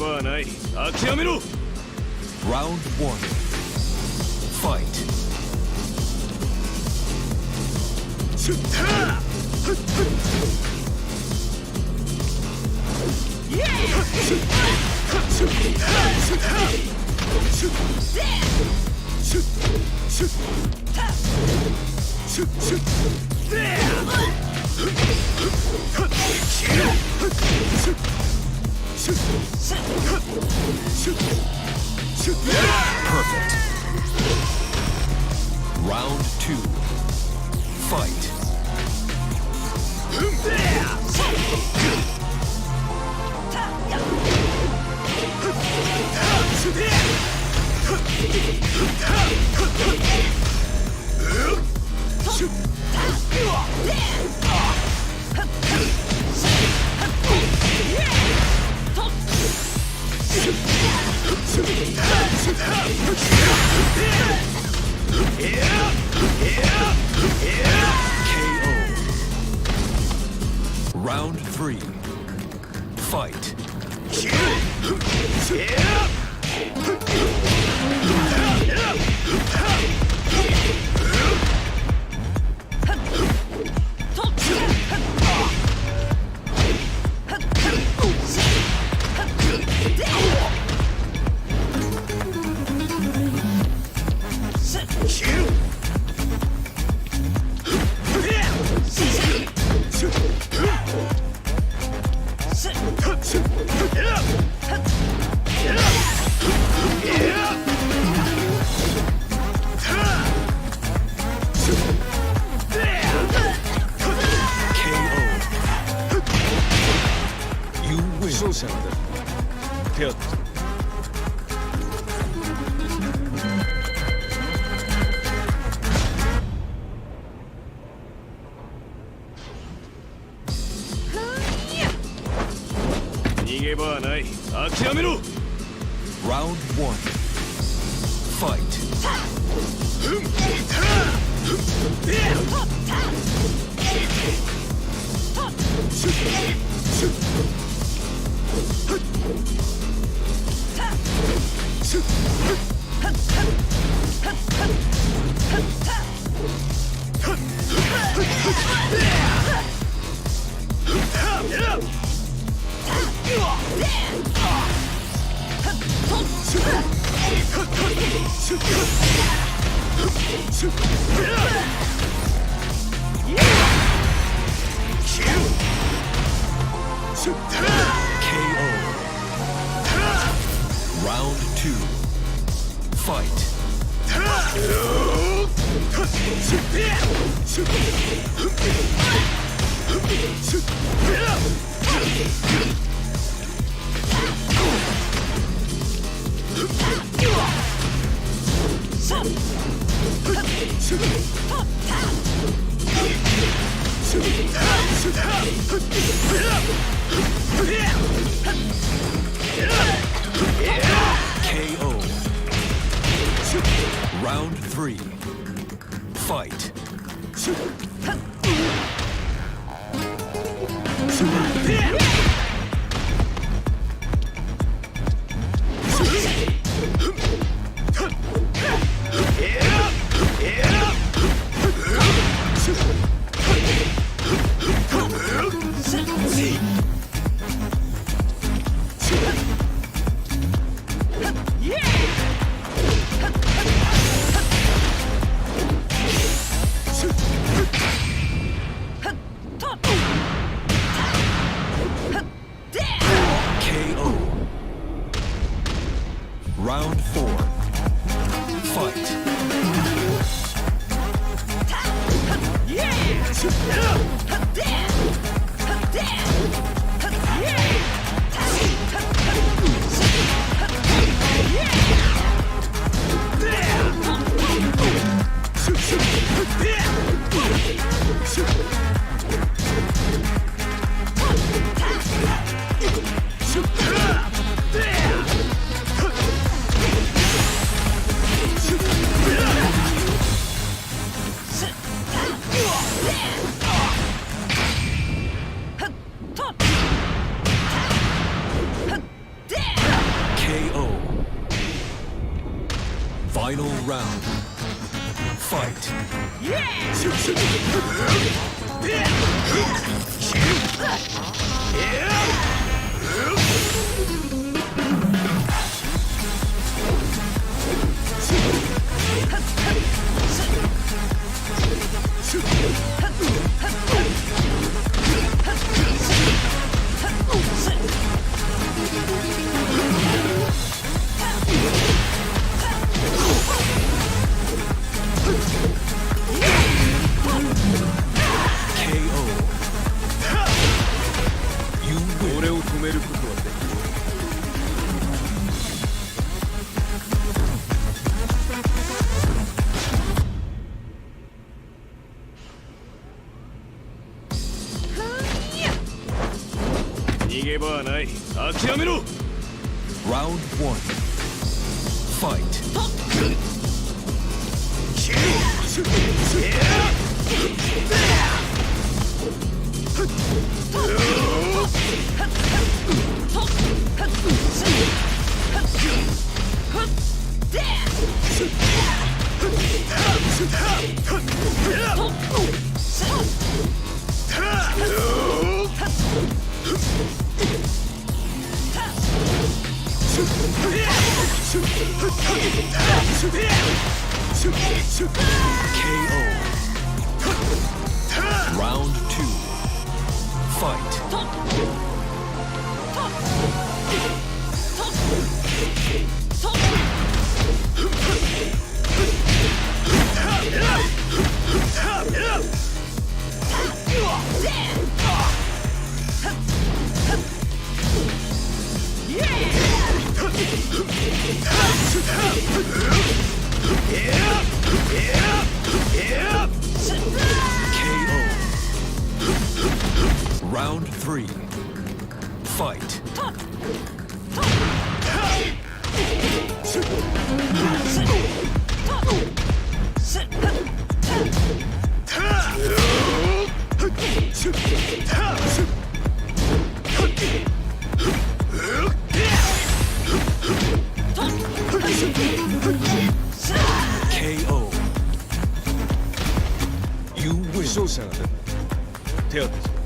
場はない諦めろ Round one. Fight. Perfect. Round two. Fight. KO. Round three. Fight. KO. You win. 勝者は誰手当て逃げ場はない諦めろ Round one. Fight. KO. Round two. Fight. KO. Round three. Fight. KO. Round four. Fight. KO. Final round. Fight. KO. You win. 俺を止めることはできない。逃げ場はない。諦めろ。 Round one. Fight. KO. Round two. Fight. KO. Round three. Fight. KO. You win. 勝者が出た。手当てしろ。